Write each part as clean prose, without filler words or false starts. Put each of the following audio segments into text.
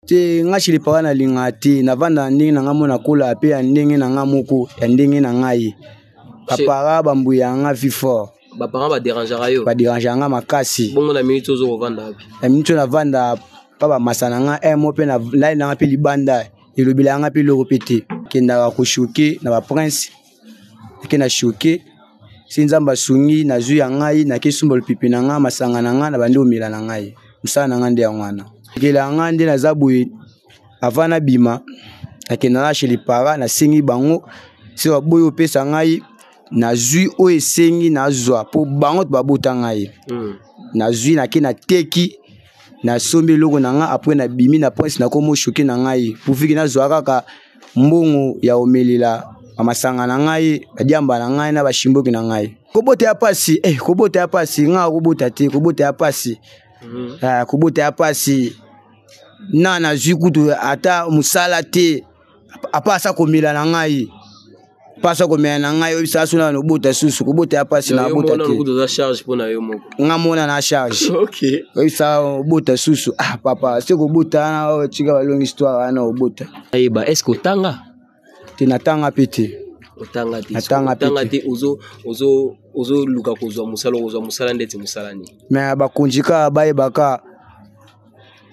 Te nga chez les parents nalingaka te, navanda na ndenge na nga moko, nakola pe ya ndenge na nga moko, ya ndenge na ngai. Ba parents bambuya nga vie fort. Ba parents ba dérangeaka yo? Ba dérangeaka nga makasi. Bongo na minute ozo kovanda wapi? Na minute oyo navanda pa ba masa na nga, un mois pe na lali na nga pe libanda, elobelaka nga pe eloko pe te. Kendaka ko choquer na ba prince, nake na choquer si Nzambe asungi nazwi ya ngai, nake sumba lopipi na nga, masanga na nga, na bandi omela na ngai. Mosala na nga nde yango wana. Ekela nga nde naza boye, avant nabima nakenda na chez les parents, nasengi bango soki baboyi opesa ngai, nazwi oyo esengi nazwa mpo bango babota ngai. Nazwi nake nateki, nasombi eloko na nga, après nabimi na prince, nakomi oshoke na ngai pourvu que nazwa kaka mbongo ya komelela masanga na ngai, badiamba na ngai na bashimboki na ngai. Kobota ya pasi, kobota ya pasi, nga kobota te, kobota ya pasi. Kobota ya pasi. Na nazwi kutu ata mosala te, apa asa komela na ngai. Pasa komela na ngai, oyebisa aso na nobota susu, kobota ya pasi na bota te. Kutu oza charge mpo na yo moko. Nga mona na charge. Oyebisa obota susu. Ah papa, se kobota wana, oyo tika ba longue histoire wana obota. Ayeba, est-ce que otanga? Te, natanga pe te. Otanga te. Natanga pe Otanga te. te, ozoluka kozwa mosala, okozwa mosala ndeti mosala nini? Mais bakonzi kaka bayebaka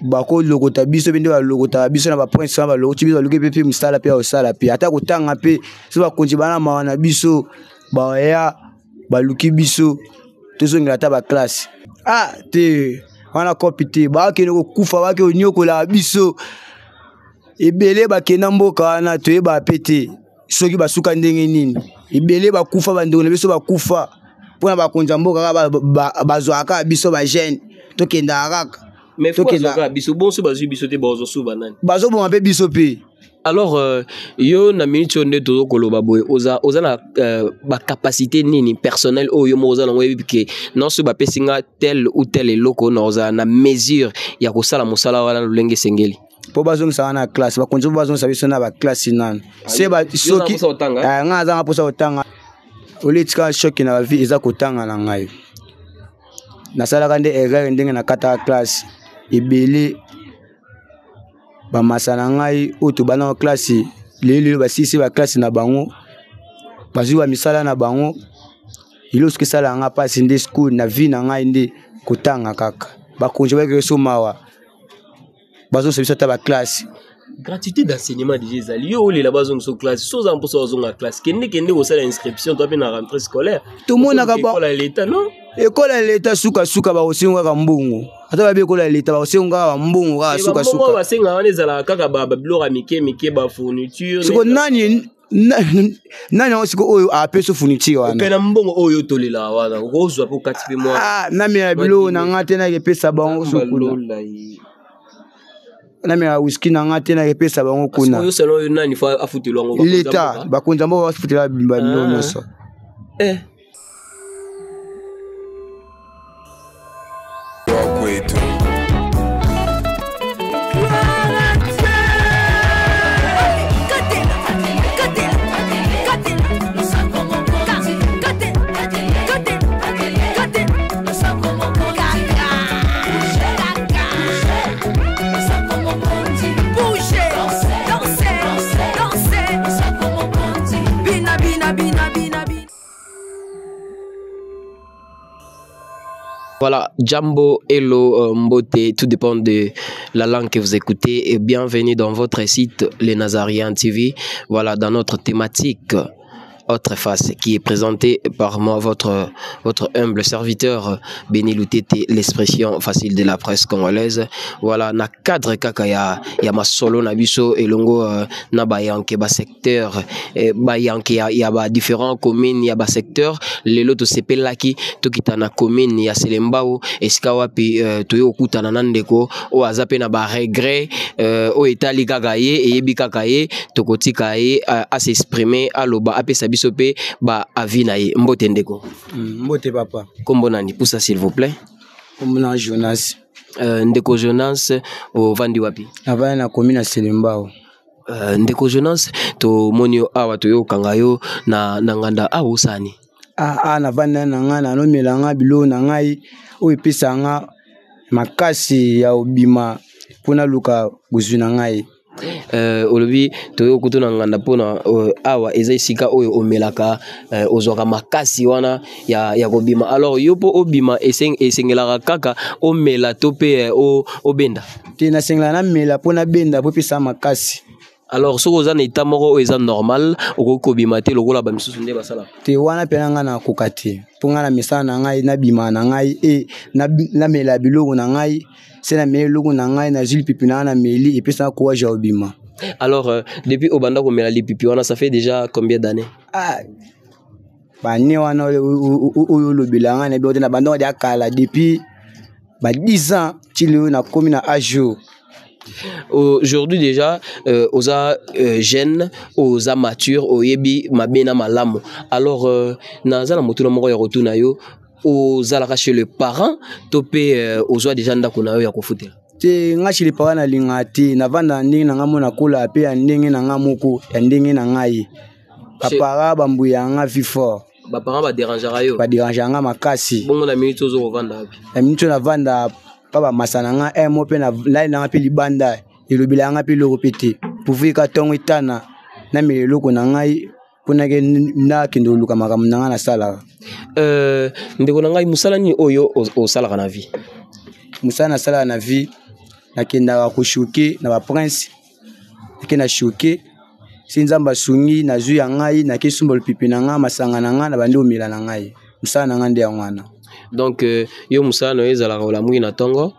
bakolokota biso mpe nde balokotaka biso na ba prince wana, balokoti biso, baluki mpe mosala mpe ya kosala mpe ata kotanga mpe so bakonzi bana mawa na biso baya baluki biso tozongela ata ba classe. Ah te wana kopi te, bakende kokufa, bakende konyokola biso ebele, bakenda mboka wana toyeba pe te soki basuka ndenge nini, ebele bakufa, bandeko na biso bakufa mpona bakonzi ya mboka kaka bazwaka kaka biso ba jeune, tokendaka kaka. Mais faut Tokenda. bazwaka biso, bonso bazwi biso te, bazwa su banani? Bazoboma mpe biso mpe. Alors, yo na minute oyo nde tozo koloba boye, oza na ba capacité nini personnelle oyo yo moko oza nango, oyebi ke non, soki bapesi nga tel ou tel eloko, na ozala na mesure ya kosala mosala wana lolenge esengeli? Mpo bazongisa wana na classe, bakonzi mpo bazongisa biso na ba classe nanu. Ah, Se ba, yo oza na soki, mposa kotanga? Nga naza na mposa kotanga. Olie tika choc na vie eza kotanga na ngai. Nasalaka nde erreur ndenge nakataka classe ebele, bamasa na ngai oyo tobandaka classe lelo lelo basilisi ba classe na bango, bazwi ba misala na bango. Eloko soki esalaka nga mpasi nde school na vie na ngai nde kotanga kaka. Bakonzi bayokaki biso mawa, bazongisa biso ata ba classe. Gratuité d'enseignement déjà ezali, yo olela bazongisa classe, so oza mposa bazonga classe, kende kende kosala inscription toi mpe na rentrée scolaire. Tomonaka ba école ya l'État, non? École ya l'État suka suka bakosenga kaka mbongo, ata babi école ya l'État bakosenga kaka mbongo kaka Eh, suka bambongo suka. basengaka wana ezalaka kaka ba biloko ya mike mike, ba fourniture. Siko nani yango siko oyo apesi fourniture wana? Ope na mbongo oyo tolelaka wana, okozwa mpe okati mpe mwa. Ah, namela biloko na nga te, nakepesa bango so kuna. Balola ye. Namela whisky na nga te, nakepesa bango kuna. Sikoyo selon yo nani faut afutelwa yango? Bakonzi ya L'État, mboka? bakonzi ya mboka bafutela biloko nyonso. Kwetu. Voilà, Jambo, hello, Mbote, tout dépend de la langue que vous écoutez et bienvenue dans votre site, les Nazaréens TV. Voilà, dans notre thématique Autre Face, qui est présentée par moi, votre humble serviteur, Béni Lutete, l'expression facile de la presse congolaise. Voilà, na cadre kaka ya masolo na biso elongo, na bayanke ba secteur, bayanke ya ba différents communes, ya ba secteur, lelo to sepelaki tokita na commune ya Selembao, esika wapi, toyo okutana na ndeko oyo aza pe na ba regret, oyo etali kaka ye, eyebi kaka ye, tokotika ye, a s'exprimer, aloba, apesa biso pe ba avis na ye. Mbote ndeko. Mbote papa. Kombo nani? Poussa s'il vous plaît. Kombo na Jonas. Ndeko Jonas, ovandi wapi? Navandi na commune ya Selembao. Ndeko Jonas, tomoni yo awa, toyokanga yo na nganda awa osani. Ah, ah, navandi na ngai, nanomela nga biloko na ngai oyo epesa nga makasi ya obima. Mpo naluka bozwi na ngai. Olobi toyei kutu na nganda mpona awa eza esika oyo omelaka, ozwaka makasi wana ya kobima. Alors yo mpo obima esengelaka kaka omela to mpe obenda? Te, nasengelaka namela mpo nabenda mpo epesa makasi. Alors soki oza na état moko oyo eza normal, okoki kobima te lokola bamisusu nde basalaka? Te, wana mpe na ngai nakoka te, mpo ngai na misala na ngai nabima na ngai e namela biloko na ngai. Se nameli eloko na ngai, nazwi lipipi na ngai, nameli, epesaka courage ya kobima. Alors depuis obanda komela lipipi wana, ça fait déjà combien d'années? Ah, bane wana oyo olobela ngai nayebi te. Na banda ya kala, depuis ba 10 ans ti lelo nakomi na age oyo. Aujourd'hui déjà oza jeune, oza mature, oyebi mabe na malamu. Alors naza na motuna moko ya kotuna yo: ozalaka chez le parent to mpe ozwa déjà ndako na yo ya kofutela? Te, nga chez le parent nalingaka te. Navanda na ndenge na ngai mo, nakola mpe ya ndenge na ngai moko, ya ndenge na ngai. Baparents bambuya nga vie fort. Baparents baderangeaka yo? Baderangeaka nga makasi. Bongo na minute ozo kovanda wapi? Na minute oyo navanda pa bamasa na nga un mo mpe nalali na nga mpe libanda, elobela nga mpe eloko mpe te, pourvu ka ntongo etana namela eloko na ngai mpo nake nakende koluka makambo na ngai nasalaka. Ndeko na ngai, mosala nini oyo osalaka na vie? Mosala nasalaka na vie, nakendaka kochoquer na baprince. Nake na choquer, si Nzambe asungi, nazwi ya ngai, nake sumba lopipi na ngai, masanga na ngai, na bandi omela na ngai. Mosala na ngai nde yango wana. Donc yo mosala na yo ezalaka olamuki na ntongo,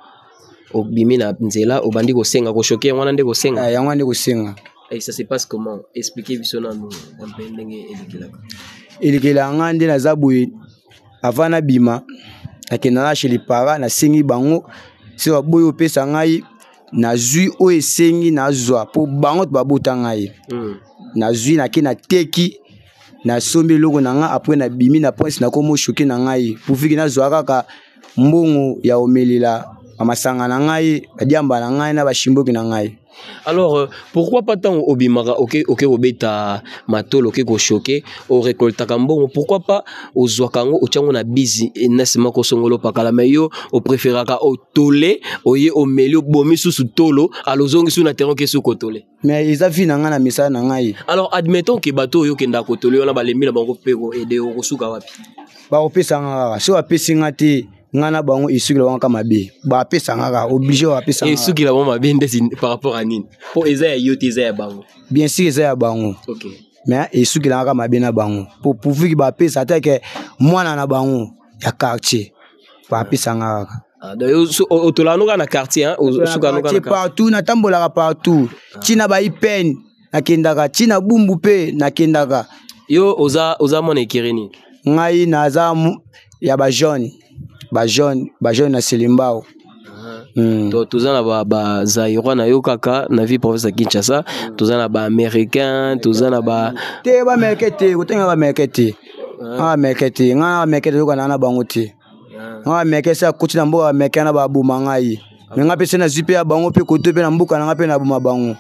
obimi na nzela, obandi kosenga, kochoquer, yango wana nde kosenga? Ah, yango wana nde kosenga. Et ça se passe comment? Expliquez biso nanu un peu ndenge elekelaka. Elekelaka ngai nde naza boye: avant nabima, nakenda na chez les parents, nasengi bango. So baboyi opesa ngai, nazwi oyo esengi nazwa mpo bango to babota ngai. Nazwi, nake nateki, nasombi eloko na ngai. Après nabimi na prince, nakomi ochoquer na ngai, pourvu que nazwa kaka mbongo ya komelela bamasanga na ngai, badiamba na ngai na bashimboki na ngai. Alors pourquoi pas ntango obimaka, oke kobeta matolo, oke kochoquer, orécoltaka mbongo, pourquoi pas ozwaka yango, otiango na business moko songolo pakala? Mais yo opréféraka otole, oye omeli, obomi susu tolo, alo ozongi su na terrain, oke su kotole. Mais eza vie na ngai, na misala na ngai. Alors admettons que bato oyo okendaka kotole wana balembi na bango mpe koaider, okosuka wapi? Bakopesa nga kaka. Soki bapesi nga te, nga na bango esukila bango kaka mabe. Bapesa nga kaka, obligé bapesa nga. Esukila bango mabe ndeti par rapport à nini? Mpo eza ya yo te, eza ya bango. Bien sûr eza ya bango. Mais esukila kaka mabe na bango, po pourvu que bapesa, ata que mwana na bango ya quartier, bapesa nga kaka. Ah, donc otolaka no kaka na quartier, hein? Osuka no kaka na quartier? Partout natambolaka, partout, ntina baipene nakendaka, ntina Bumbu mpe nakendaka. Yo oza mwana ekiri nini? Ngai naza ya bajeune, bajeune, bajeune na Selembao. Toza na bazaïrois na yo kaka na vie province ya Kinshasa, toza na baaméricain, toza na ba Te, baaméricain te, kotenga baaméricain te. Nga baaméricain te, nga na baaméricain toyokana na bango te. Nga baaméricain se akoti na mboka, baaméricain na baboma ngai. Me nga mpe se nazwi mpe ya bango mpe kote mpe na mboka na nga mpe naboma bango.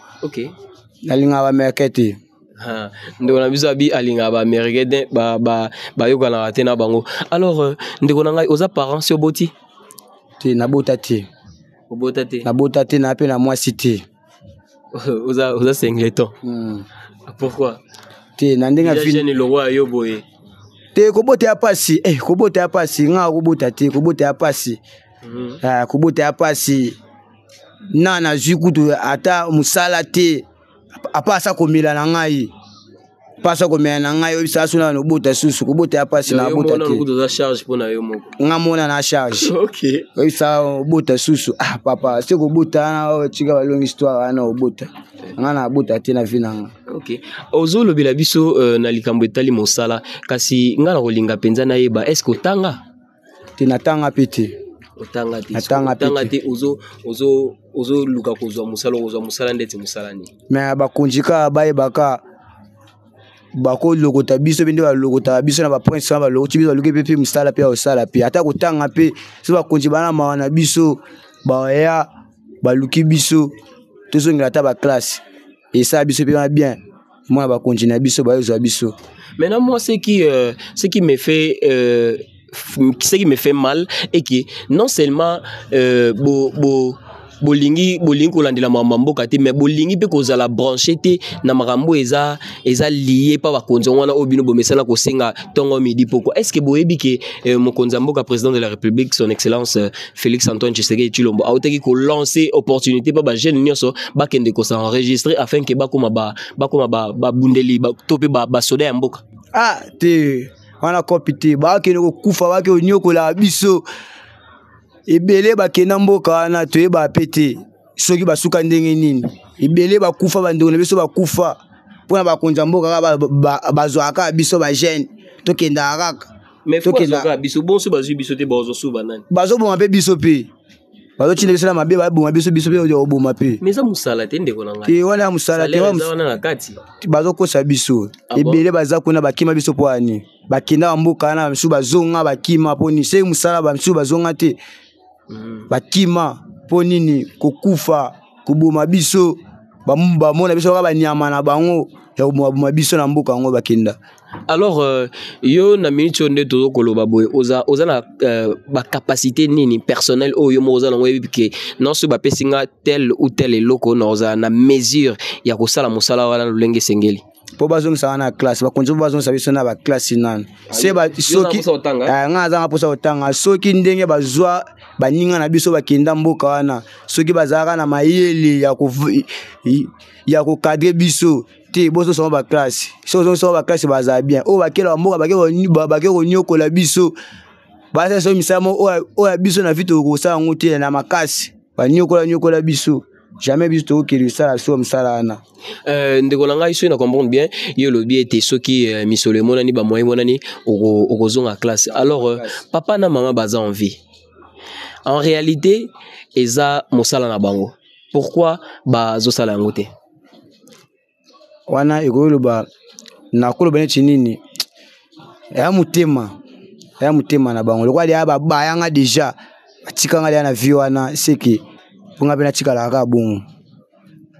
Nalingaka baaméricain te. Ah, ndeko na biso abi alingaka baaméricain te, bayokanaka te na bango. Alors ndeko na ngai, oza parent si oboti? Te, nabota te. Obota te? Nabota te, na mpe na mwasi te. Oza singleton? Pourquoi? Te, na ndenge ya jeune lokwa yo boye. Te, kobota ya pasi, kobota ya pasi. Nga kobota te, kobota ya pasi. Ah, kobota ya pasi. Na nazwi kutu ata mosala te, apa asa komela na ngai, mpasa komela na ngai. Oyebisa so na nobota susu, kobota ya pasi, na bota te. Oza charge mpo na yo moko? Nga mona na charge. Oyebisa obota susu, ah papa, se kobota wana, tika balongi histoire wana. Obota, nga na bota te na vie na nga. Ok, ozolobela biso na likambo etali mosala, kasi nga na kolinga mpenza nayeba, est ce que otanga? Te, natanga mpe te. Otanga te? Natanga mpe. Otanga te, ozoluka kozwa mosala, okozwa mosala ndeti mosala nini? Me bakonzi kaka bayebaka bakolokota biso mpe nde balokotaka biso na baprince wana, balokoti biso, baluki mpe mosala mpe ya kosala mpe ata kotanga mpe. So bakonzi bana mawa na biso, baya baluki biso, tozongela ata baclasse, esala biso mpe ma bien. Mwana bakonzi na biso bayozwa biso. Maintenant moi, ce qui me fait mal est que non seulement bo, bo, Bolingi bolingi kolandela makambo ya mboka te, mais bolingi mpe kozala branché te na makambo eza eza lié pa bakonzi wana oyo bino bomesana kosenga ntongo, midi, pokwa. Est ce que boyebi ke mokonzi ya mboka, président de la République, son excellence Félix Antoine Tshisekedi Tshilombo, autaki kolancer opportunité mpa bajeune nyonso bakende kos'enregistrer afin ke bakoma babundeli to mpe basoda ya mboka? Ah te, wana kopi te. Bakende kokufa, bakende konyokola biso. Ebele bakenda mboka wana, toyeba pe te soki basuka ndenge nini. Ebele bakufa, bandeko na biso bakufa mpona bakonzi ya mboka. Kaka bazwaka kaka biso bajeune, tokendaka kaka. Tokendaka biso bonso, bazwi biso te, bazwa su banani? Bazoboma mpe biso, mpe bazotinda biso na mabe, baboma biso, biso mpe oboma mpe. Mais eza mosala te, ndeko na ngai. Te, wana ya mosala te. Wana na kati. Bazokosa biso. Ebele baza kuna, bakima biso mpo ani bakenda bamboka wana. Bamisusu bazonga, bakima mpo nini? Sei mosala, bamisusu bazonga te. Bakima mpo nini? Kokufa, koboma biso, bamona biso kaka banyama na bango ya kobomaboma biso na mboka yango bakenda. Alors yo, na minute oyo nde tozokoloba boye, oza na bacapacité nini personnel oyo yo moko oza nango, oyebi ke non, soki bapesi nga tel ou tel eloko, na ozala na mesure ya kosala mosala wana lolenge esengeli? Mpo bazongisaka na classe, bakonzi mpo bazongisa biso na baklasse nanu. Se soki nga azanga mposa kotanga, soki ndenge bazwa baninga na biso bakenda mboka wana, soki bazalaka na mayele ya kocadrer biso te, bozosama baklasse. Soki ozongisaka baklasse, bazala bien. Oyo bakela bamboka, bake konyokola biso, basala so misala moko oyo ya biso na vie tokosala yango te. Na makasi banyokola nyokola biso, jamais biso tokokende kosala so mosala wana. Ndeko na ngai, soki na comprendre bien, ye olobi ete soki misolo emonani, bamoyen emonani, okozonga classe. Alors papa na mama baza en vie, en réalité eza mosala na bango, pourquoi bazosala yango te? Wana ekoki loba, nakoloba neti nini, eya motema na bango. Lokola deya babayanga déjà, batikanga deya na vie wana, seke mponga mpe natikalaka kaka bongo.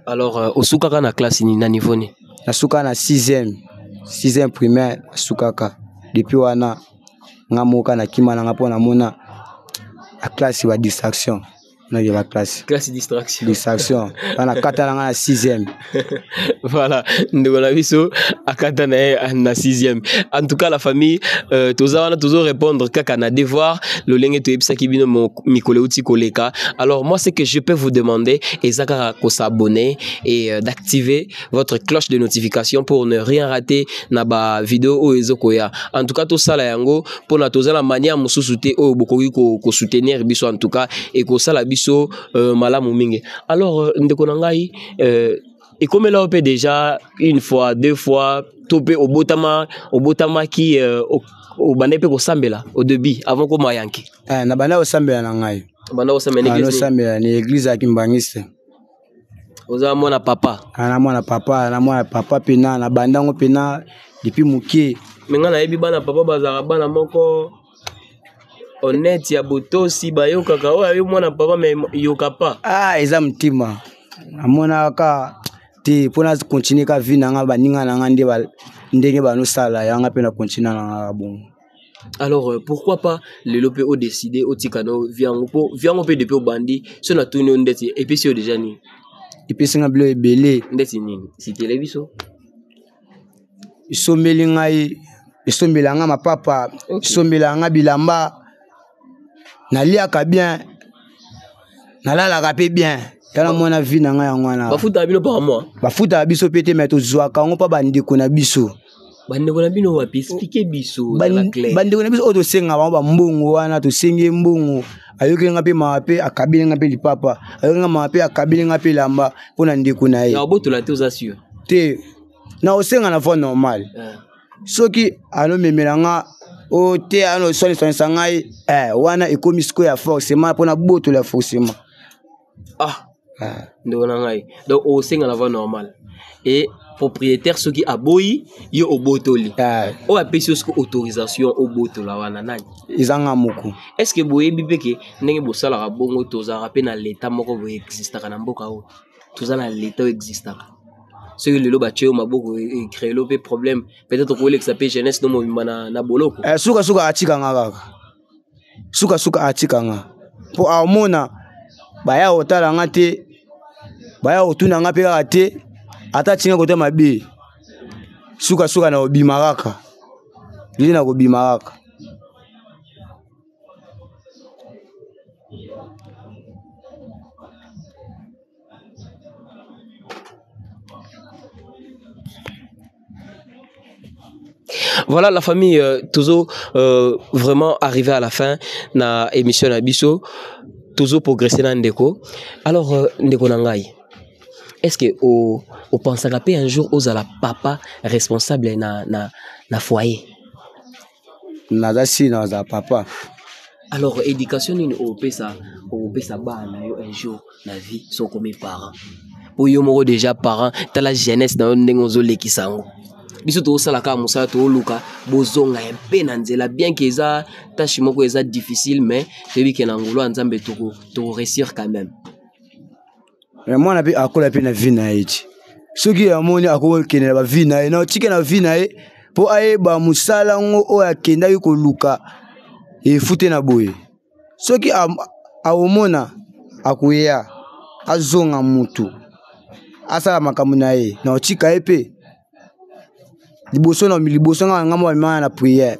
Alors osukaka na classe nini, na niveau nini? Nasukaka na 6e primaire. Nasukaka depuis wana, nga moka nakima nanga mpo namona baklasse ba distraction, nake baklasse. Classe distraction. Distraction wana, kata nanga na 6e. Voilà, ndeko na biso akata na ye na 6e. En tout cas, la famille, toza wana, tozo répondre kaka na devoir lolenge toyebisaki bino mikolo euti koleka. Alors moi, ce que je peux vous demander, eza kaka kos'abonner et d'activer votre cloche de notification pour ne rien rater na ba vidéo oyo ezokoya. En tout cas, tosala yango mpona toza na manière mosusu te oyo bokoki kosoutenir biso. En tout cas, ekosala biso malamu mingi. Alors ndeko na ngai, ekomela yo mpe déjà une fois, deux fois, to mpe obotama, obotamaki, obandaki mpe kosambela au début avant koma yanke? Eh, na banda kosambela na ngai. Obanda kosambela na église nini? Osambela na église ya Kimbangiste. Oza mwana papa? Ah, na mwana papa, na mwana papa mpena, na bandango mpena depuis moke. Me ngai nayebi bana papa bazalaka bana moko honnête, ya botosi, bayokaka oyo ayo mwana papa, me yoka pa. Ah, eza motema, namonaka te mpona continue ka vie na nga. Baninga na nga nde ndenge banosala yanga mpe na continue na nga bongo. Alors pourquoi pas lelo mpe odécide otika no vie yango? Mpo vie yango mpe, depuis obandi so, natuni yo, ndeti epesi yo déjà nini? Epesi nga bilo ebele. Ndeti nini? Sitele biso. Esombeli ngai, esombela nga mapapa. Esombela nga bilamba, naliaka bien, nalalaka mpe bien. Tala mwana, vie na ngai yango wana. Bafutaka bino par mois? Bafutaka biso mpe te, me tozwaka yango mpa bandeko na biso. Bandeko na bino wapi? Explique biso. Bandeko na biso oyo tosenga bango bambongo wana, tosengi ye mbongo, ayokeli nga mpe mawa mpe akabeli nga mpe lipapa, ayokeli nga mawa mpe akabeli nga mpe elamba mpo na ndeko na ye. Obotola te, oza sûr? Te, na osenga na voie normale. Soki anomemela nga o te, anoswanisanisa ngai, wana ekomi sikoyo ya forcément mpona botola forcément. Ah, ndeko na ngai, donc osenga na voie normale et propriétaire soki aboyi yo, obotoli. Oyo apesi yo soki autorisation obotola wana, nani? Eza nga moko. Est ce que boyebi mpe ke ndenge bosalaka bongo, tozalaka mpe na leta moko boye existaka na mboka oyo? Toza na leta oyo existaka. Soki lelo batie yo maboko, ecréer mpe problème, peut-être okolekisa mpe jeunesse no mobimba na boloko. Sukasuka atikanga kaka, sukasuka atikanga mpo aomona. Baya kotala nga te, baya kotuna nga mpe kaka te, ata tinga kota mabe, sukasuka na kobima kaka, lili na kobima kaka. Voilà la famille, toujours vraiment arrivé à la fin na émission na biso, toujours progresser na ndeko. Alors ndeko na ngai, est-ce que au au pensaka pe un jour ozala papa responsable na na na foyer? Naza si naza papa. Alors éducation nini opesa opesa bana yo un jour na vie so comme parent? Po yo moko déjà parent, tala jeunesse na yo ndenge ozolekisa yango. Biso tozosala kaka mosala, tozoluka bozonga un peu na nzela, bien que eza tâche moko eza difficile, mais toyebi ke na ngolu ya Nzambe toko réussir quand même. Mais mwana pe akola pe na vie na ye ti. Soki amoni akokende na ba vie na ye, na otike na vie na ye po ayeba mosala ngo oyo akendaki koluka efute na boye. Soki aomona akoya azonga mutu asala makambo na ye, na otika ye pe liboso na liboso nga nga mwa mama na prière,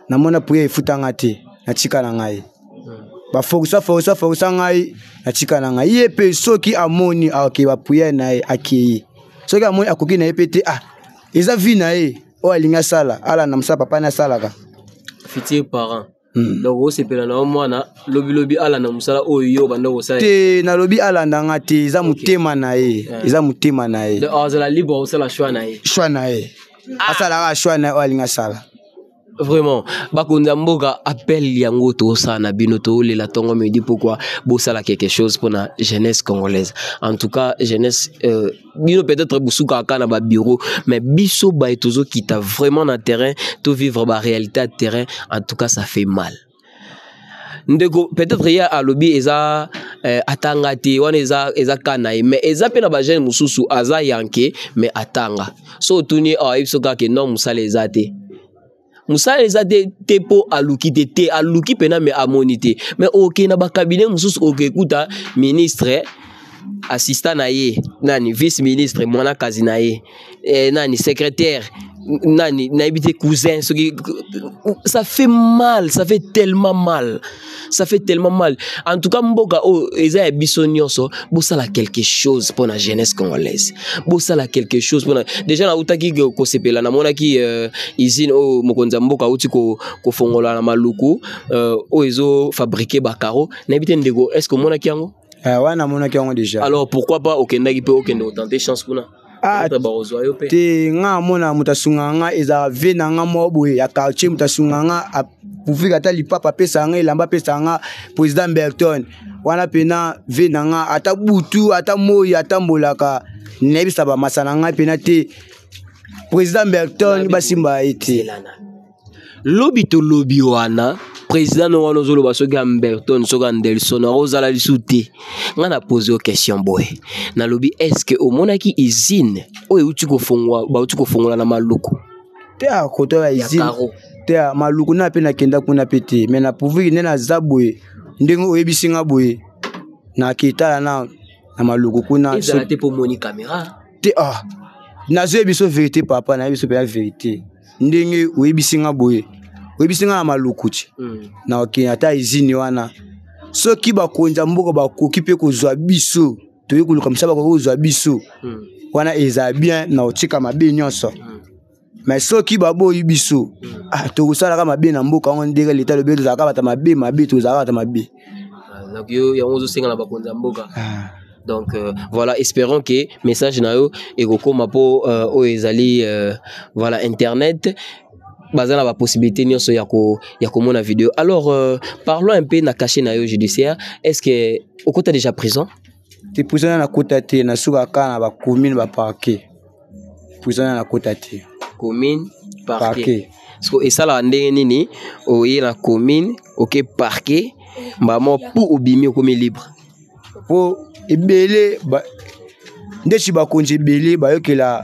namona prière efutanga te, natika na ngai. Ba forsa, forsa, forsa ngai, natika na ngai. Ye pe soki amoni akei ba prière na ye, akei. Soki amoni akoki na ye pe te, ah, eza vie na ye oyo alingi asala, alanda mosala papa na asalaka. Futur parent. Donc osepela na yo mwana lobi lobi alanda mosala oyo yo banda kosala. Te, nalobi alanda nga te, eza motema na ye, eza motema na ye. Donc azala libre kosala choix na ye. Choix na ye. Asalaka choix na ye oyo alingi asala. Vraiment, bakonzi ya mboka appel yango tosala na bino, tolela tongo midi, pourquoi bosala quelque chose pour la jeunesse congolaise. En tout cas, jeunesse bino peut-être busuka kaka na ba bureau, mais biso ba tozo kita vraiment na terrain, to vivre ba réalité à terrain, en tout cas ça fait mal. Ndeko peut-être ya alobi eza atanga te, wana eza kana ye, mais eza pe na ba jeune mususu aza yanke mais atanga. So tuni a yebiso kaka ke non musala eza te. Musala eza te, te po aluki te, te aluki pena mais amoni te. Mais oke na ba cabinet mususu oke kuta ministre assistant na ye, nani vice ministre mwana kazi na ye, nani secrétaire nani nayebi te cousin, soki ça fait mal, ça fait tellement mal, ça fait tellement mal. En tout cas mboka oyo eza ya biso nyonso, bosala quelque chose pour la jeunesse congolaise, bosala quelque chose pour la... Déjà na utaki kosepela, namonaki usine oyo mokonzi ya mboka auti kofongola na Maluku oyo ezo fabriquer ba carreaux. Nayebi te ndeko, est-ce que omonaki yango? Ouais, namonaki yango déjà. Alors pourquoi pas okendaki pe okende otenter chance kuna? Ah, Peut-être bakozwa yo pe. te, nga amona moto asunga nga, ezala vie na nga moko boye ya quartier, moto asunga nga, apufika ata lipapa apesa nga, elamba apesa nga, président Berton. Wana pena vie na nga, ata butu, ata moi, atambolaka, nayebisa ba masa na ngai pena te. Président Berton, Nabi basimba ye te. Zelana. Lobi to lobi wana, président no wana ozoloba soki ya Berton, soki ya Anderson, akozala lisusu te. Nga na pose yo question boye. Nalobi, est-ce que omonaki usine oyo euti kofongwa, bauti kofongola na Maluku? Te, a koto ya Ya usine. Karo. Te, a Maluku na pe nakenda kuna pe te. Mais na pourvu nde naza boye, ndenge oyebisi nga boye, na kitala na Maluku kuna. Ezala te po moni caméra. Te, ah, nazoyebi biso vérité papa, nayebi biso pe vérité. Ndenge oyebisi nga boye, oyebisi nga na Maluku ti. Na okende ata usine wana. Soki bakonzi ya mboka bakoki pe kozwa biso, toyei koluka mosala bakoki kozwa biso. Wana eza bien na kotika mabe nyonso. Mais soki baboyi biso, tokosalaka mabe na mboka yango ndenge leta alobi tozalaka bato mabe, mabe, tozalaka bato mabe. Donc yo yango ozosenga na bakonzi ya mboka. Donc voilà, espérons que message na yo ekokoma po oyo ezali voilà internet baza na ba possibilité nyonso ya ko, ya komona vidéo. Alors parlons un peu na cachet na yo judiciaire. Est-ce que okota déjà prison? Te, prison na kota te, na suka kaka na ba commune ba parquet. Prison na kota te. Commune parquet. Parquet. Parce que esala ndenge nini oye na commune, oke parquet, mbamo pour obimi okomi libre. Po ebele ba ndeti bakonzi ebele bayokela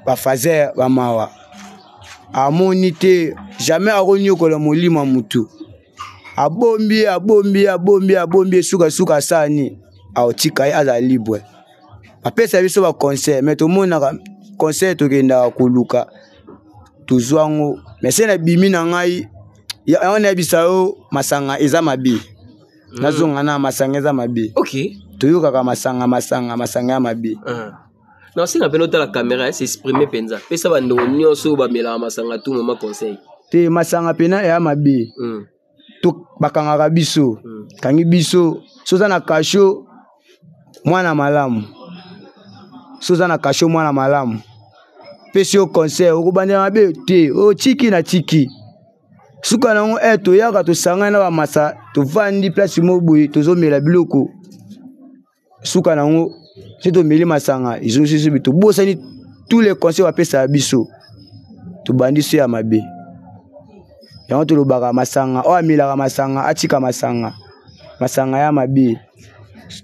ba fazer ba mawa. Amoni te jamais akonyokola molimo ya mutu. Abombi, abombi, abombi, abombi, suka suka asani. Aotika ye azala libre. Bapesa biso baconseil, mais tomonaka conseil tokendaka koluka tozwa yango. Mais se nabimi na ngai yango, nayebisa yo, masanga eza mabe. Nazonga na masanga eza mabe. Toyokaka masanga, masanga, masanga ya mabe. Na osenga mpena otala caméra, s'exprime mpenza, pesa bandeko nyonso oyo bamelaka masanga tout moment conseil. Te, masanga mpena eya mabe. To bakangaka biso. Kangi biso so oza na kasho mwana malamu, so oza na kasho mwana malamu, pesi yo conseil, okobandela mabe te, otiki na tiki suka nango. E toyaka, tosangani na bamasa, tovandi place moko boye, tozomela biloko, suka nango soki tomeli masanga ezongisi, tobosani tous les conseils bapesaka biso, tobandi so ya mabe. Yango tolobaka masanga, oyo amelaka masanga atika masanga, masanga ya mabe,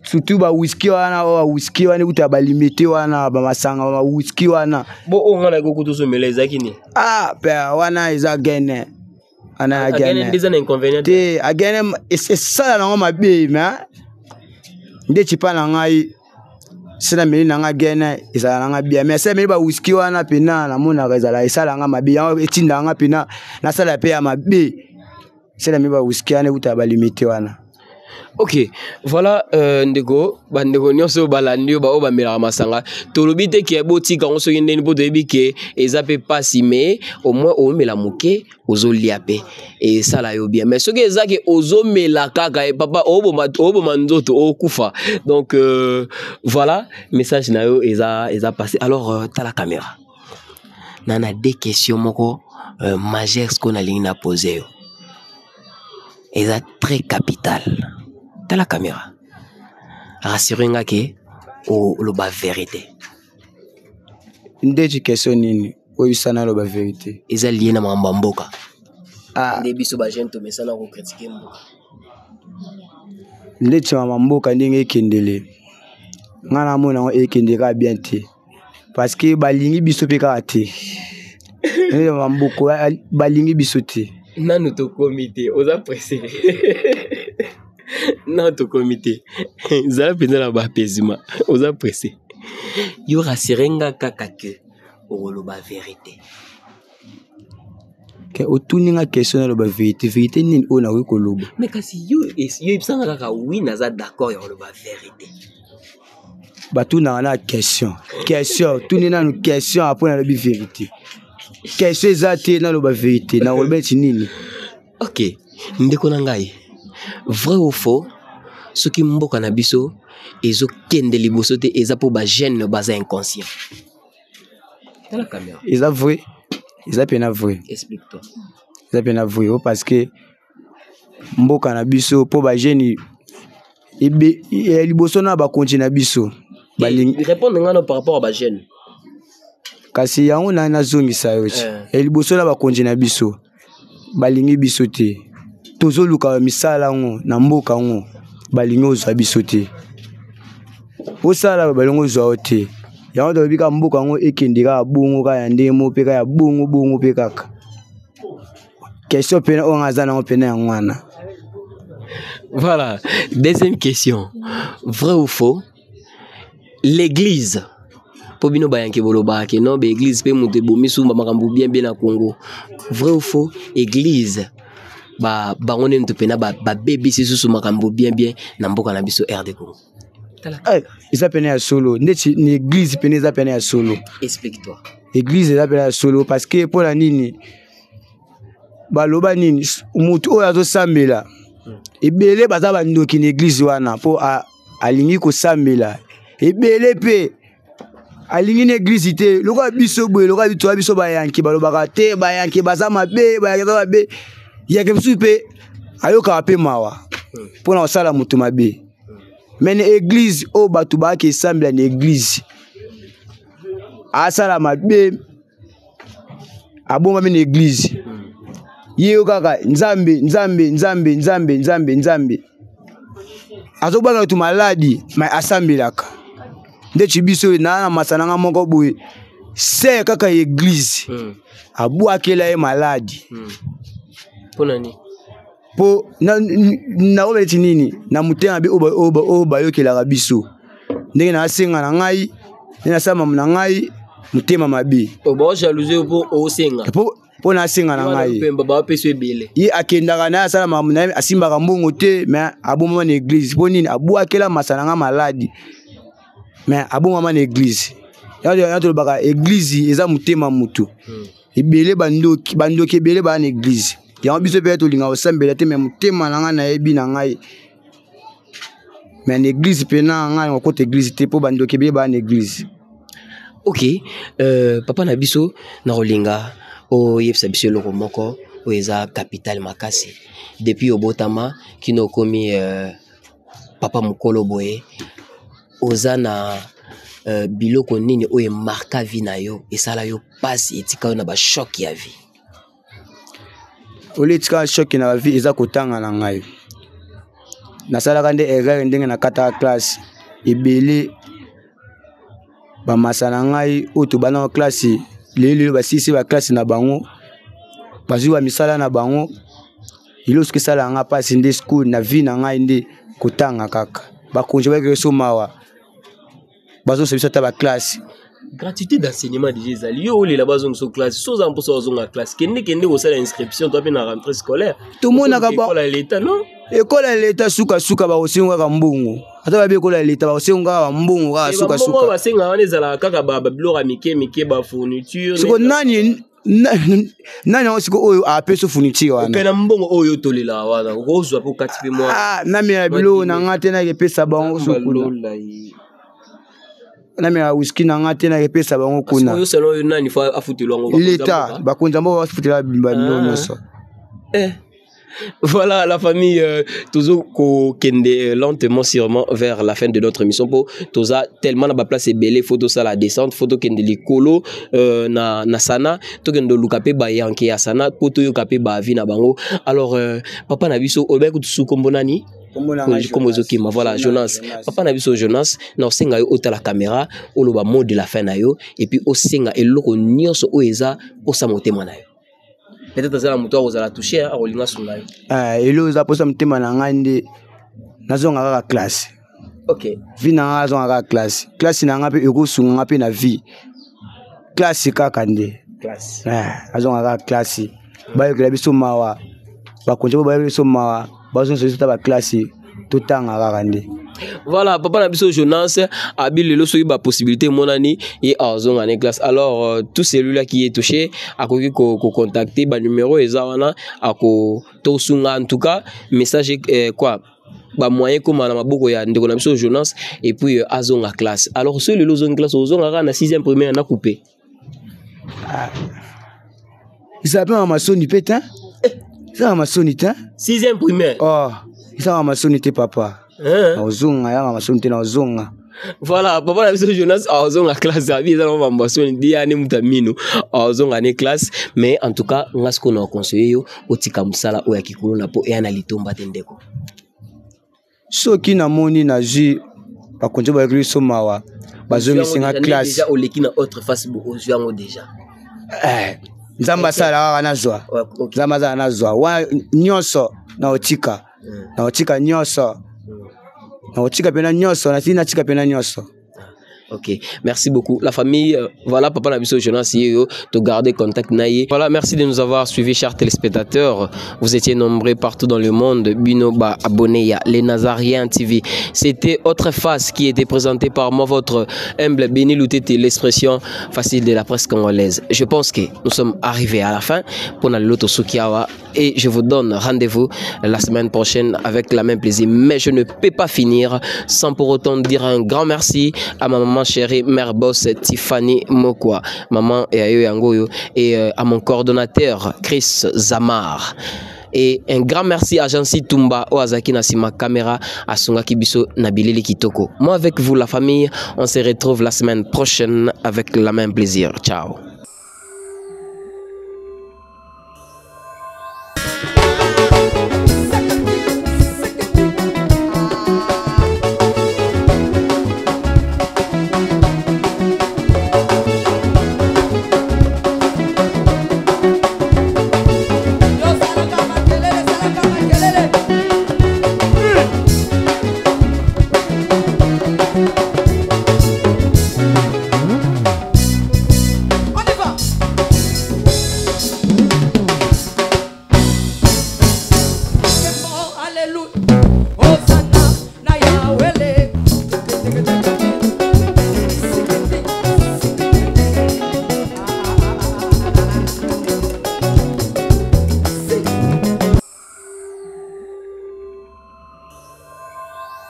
surtout bawiski wana, oyo bawiski wana ekuta balimete wana, bamasanga bawiski wana. Bo oyo nga nayoki okuta ozomela ezalaki nini? Ah pe wana eza gene wana. Agene nde eza na inconvénient? Te, agene esala nango mabe, mais nde cipa na ngai se nameli na nga gene, ezala na nga bien. Mais se nameli bawiski wana mpena, namonaka ezala esala nga mabe, yango etindaka nga mpena nasala mpe ya mabe. Se nameli bawiski wana ekutaka balimite wana. Ok, voilà. Ndeko, bandeko nyonso oyo balandi oyo, baoyo bamelaka masanga, tolobi te ke botika yango soki ndeni, mpo toyebi ke eza mpe mpasi, mais au moins omela moke, ozolia mpe esala yo bien. Mais soki eza ke ozomela kaka, papa, oboma, oboma nzoto, okufa. Donc voilà, message na yo eza passé. Alors tala caméra na deux questions moko majeure sikoyo nalingi na pose yo, eza très capital. Tala caméra, rassure nga ke oloba vérité. Ndeti question nini oyebisa naloba vérité? Eza lié na makambo ya mboka. Ah. Nde biso bajeune tomesana kocritiquer mboka. Ndeti mama mboka ndenge ekendele, nga namona yango ekende kaka bien te, parce que balingi biso mpe kaka te. Ndenge mama mboka balingi biso te. Nanu tokomi te, oza pressé. Nanu tokomi te, zala mpenza na baapaisement, oza pressé. Yo rassure nga kaka ke okoloba vérité. Ke otuni nga question naloba vérité, vérité nini oyo nakoki koloba? Mais kasi yo yebisanga kaka oui, naza d'accord ya koloba vérité. Batunaka na question, question tuni nanu question, apres nalobi vérité. Question eza te, naloba vérité, nakoloba neti nini? Ok, ndeko na ngai, vrai ou faux, soki mboka na biso ezokende liboso te, eza mpo bajeune baza inconscient? Tala caméra. Eza vrai, eza mpena vrai. Explique toi. Eza mpena vrai o, parce que mboka na biso, mpo bajeune ya liboso na bakonzi na biso balingi répondre nga no par rapport à bajeune. Kasi yango na nazongisa yo ti. Ya liboso na bakonzi na biso balingi biso te. Tozoluka misala yango na mboka yango, balingi ozwa biso te. Osala, balingi ozwa yo te. Yango tolobi kaka mboka yango ekende kaka bongo, kaka ya ndenge moko mpe kaka ya bongo bongo mpe kaka. Question pene oyo nga aza nango pene yango wana. Voilà, deuxième question, vrai ou faux, l'église, mpo bino bayanke bolobaka ke non, baeglise mpe moto ebomi sumba makambo bien bien na Congo, vrai ou faux, église ba bango nde moto mpena babebisi susu makambo bien bien na mboka na biso RD Congo? Eza pene ya solo, ndeti na église pene eza pene ya solo. Explique toi. Église eza pene ya solo, parce que mpona nini baloba nini, motu oyo azosambela, ebele baza bandoki na église wana, mpo alingi kosambela, ebele mpe alingi na église te. Lokola biso boye, lokola toya biso bayanke, balobaka te bayanke baza mabe, bayanke baza mabe. Yanke mosusu mpe ayokaka mpe mawa mpona kosala moto mabe. Mais na église oyo bato bayaki esambela na église, asala mabe, abombami na église, ye yo kaka Nzambe, Nzambe, Nzambe, Nzambe, Nzambe, Nzambe, azobwaka bato maladi, mais asambelaka. Ndeti biso na masa nanga moko boye, se kaka église abwakela ye maladi. Mpona nini? Mpo nakoba neti nini na motema mabe oyo bayokelaka biso, ndenge nasenga na ngai, ndenge nasala mamu na ngai, motema mabe. Mpo nasenga na ngai, ye akendaka na ye, asala makambo na ye, asimbaka mbongo te, mais abomama na église. Mpo nini? Abwakela masa na ngai maladi, mais abomama na église. Yango tolobaka, église eza motema motu. Ebele bandoki, bandoki ebele baya na église. Yango biso mpe tolingaka kosambela te, mais motema na ngai, nayebi na ngai, mais na église mpena ngai nakokota église te, mpo bandoki ebele baya na église. Ok, papa na biso, nakolinga oyebisa biso eloko moko oyo eza capital makasi. Depuis obotama kino okomi papa mokolo boye, oza na biloko nini oyo emarqua vie na yo, esala yo mpasi, etika yo na bachoc ya vie? Oyo etika choc na vie eza kotanga na ngai. Nasalaka nde erreur ndenge nakataka classe. Ebele bamasa na ngai oyo tobandaka classe, lelo lelo basilisi baclasse na bango, bazwi bamisala na bango. Eloko soki esalaka nga mpasi nde school na vie na ngai nde kotanga kaka. Bakonzi bayokaki so mawa, bazongisa biso ata baclasse. Gratuité d'enseignement déjà ezali. Yo olela bazongisa classe. So oza mposa ozonga classe, kende, kende kosala inscription to mpe na rentrée scolaire. Tomonaka école ya leta, non? École ya leta, sukasuka bakosenga kaka mbongo. Ata babi école ya leta, bakosenga kaka mbongo kaka sukasuka. Basenga wana ezalaka kaka babiloko ya mike mike, bafourniture. Siko nani, nani yango siko oyo apesi fourniture wana? Mpe na mbongo oyo tolelaka wana, okozwa mpo kati mpe mwa Ah, namela biloko na nga te, nakepesa bango so kuna. Namela whisky na nga te, nakepesa bango kuna. Oyo salon oyo, nani faut afutelwa yango? Leta, bakonzi ya mboka bafutela biloko nyonso. Eh. Voilà la famille, toujours kokende lentement sûrement vers la fin de notre émission, po toza tellement na ba place ebele, faut tosala descente, faut tokende likolo na sana, tokende luka pe ba yanke ya sana po toyoka pe ba vie na bango. Alors papa na biso, olobaki kutu su kombo nani? Kombo ezokima. Voilà, Jonas. Papa na biso Jonas, na osenga yo otala caméra, oloba mot de la fin na yo, et puis osenga eloko nyonso oyo eza posa motema na yo. Peut-être aza na moto akozala touché, akolinga sunga yo. Eloko eza mposa motema na ngai nde nazonga kaka classe. Vie na ngai, azonga kaka classe. Classe na ngai mpe ekosunga ngai mpe na vie. Classe kaka nde, azonga kaka classe. Bayokela biso mawa, bakonzi po bayokela biso mawa, bazongisa biso ta baclasse, totanga kaka nde. Voilà, papa na biso Jonas abi lelo soki ba possibilité emonani, ye azonga na classe. Alors tout celui-là qui est touché akoki ko contacter ba numéro eza wana, ako tosunga. En tout cas message quoi, ba moyen koma na maboko ya ndeko na biso Jonas, et puis azonga classe. Alors soki lelo ozongi classe, ozonga kaka na 6e primaire na coupé? Ah. Ezala mpe na masoni mpe te, ezala na masoni te. 6e primaire. Oh, ezala na masoni te, papa. Naozonga yanga masoni te, naozonga. Voilà, papa na biso Jonas azonga classe. Abi eza na mambo soni dia ne muta mino, azonga ne classe. Mais en tout cas nga siko na conseiller yo otika mosala oyo ya kikolo na po eya na litomba te, ndeko. Soki namoni nazwi bakonzi bayokeli biso mawa, bazongisi nga classe. Déjà oleki na autre face bo ozwi yango déjà. Nzambe asala kaka nazwa. Nzambe azala nazwa wana nyonso, naotika, naotika nyonso, naotika mpena nyonso, natili natika mpena nyonso. Ok, merci beaucoup. La famille, voilà, papa na biso Jonas Yeyo, de garder contact naye. Voilà, merci de nous avoir suivis, chers téléspectateurs. Vous étiez nombreux partout dans le monde. Bino ba abonné ya Les Nazariens TV. C'était Autre Face qui était présenté par moi, votre humble Béni Loutete, l'expression facile de la presse congolaise. Je pense que nous sommes arrivés à la fin pour l'auto Sukiawa et je vous donne rendez-vous la semaine prochaine avec la même plaisir. Mais je ne peux pas finir sans pour autant dire un grand merci à ma maman chérie, mère boss Tiffany Mokwa, maman et Ayo Yangoyo, et à mon coordonnateur Chris Zamar. Et un grand merci à Jancy Tumba, Oazaki Nassima Caméra, à Sunga Kibiso Nabilili Kitoko. Moi avec vous, la famille, on se retrouve la semaine prochaine avec la même plaisir. Ciao.